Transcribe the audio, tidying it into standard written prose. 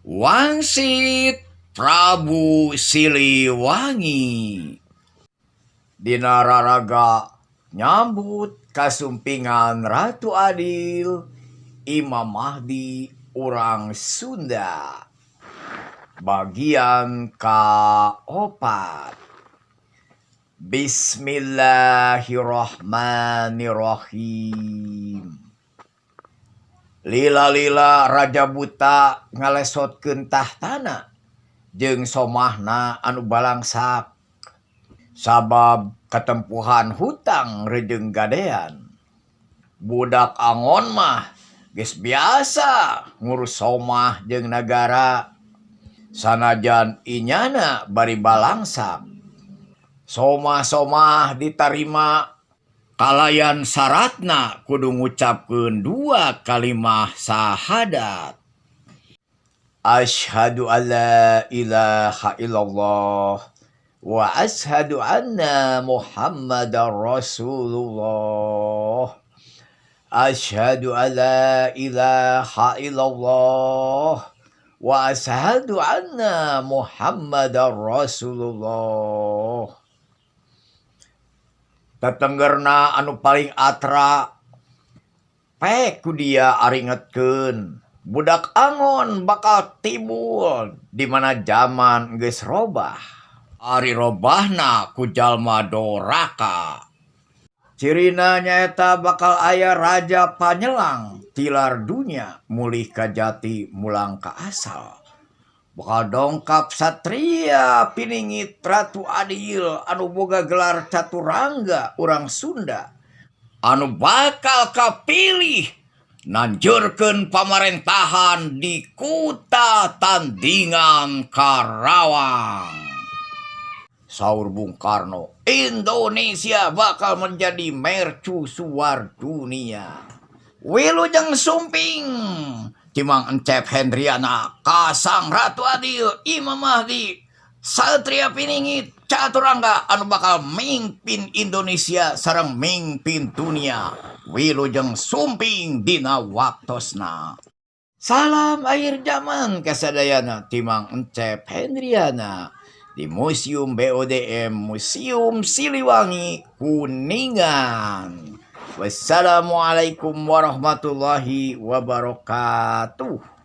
Wangsit Prabu Siliwangi. Dina raraga nyambut kasumpingan Ratu Adil, Imam Mahdi urang Sunda. Bagian kaopat. Bismillahirrahmanirrahim. Lila-lila Raja Buta ngalesotkeun tahtana jeung somahna anu balangsak sabab katempuhan hutang rejeung gadean. Budak angon mah geus biasa ngurus somah jeung nagara sanajan inyana bari balangsak. Somah-somah ditarima kalayan saratna kudu ngucapkeun dua kalimah sahadat. Asyhadu alla ilaha illallah wa asyhadu anna Muhammadar Rasulullah. Asyhadu alla ilaha illallah wa asyhadu anna Muhammadar Rasulullah. Tetenggerna anu paling atra pek ku dia aringetkeun budak angon bakal timbul di mana zaman geus robah. Ari robahna ku jalma doraka. Cirina nyaeta bakal aya raja panyelang tilar dunya mulih ka jati mulang ka asal. Bakal dongkap satria piningit Ratu Adil anu boga gelar Caturangga urang Sunda anu bakal kapilih nanjurkeun pamarentahan di Kuta Tandingan Karawang. Saur Bung Karno, Indonesia bakal menjadi mercusuar dunia. Wilujeng sumping ti Mang Encep Hendriana ka Sang Ratu Adil, Imam Mahdi, Satria Piningit, Caturangga anu bakal mimpin Indonesia sareng mimpin dunia. Wilujeng sumping dina waktosna. Salam akhir zaman kasadayana ti Mang Encep Hendriana di Museum BODM, Museum Siliwangi, Kuningan. Wassalamualaikum warahmatullahi wabarakatuh.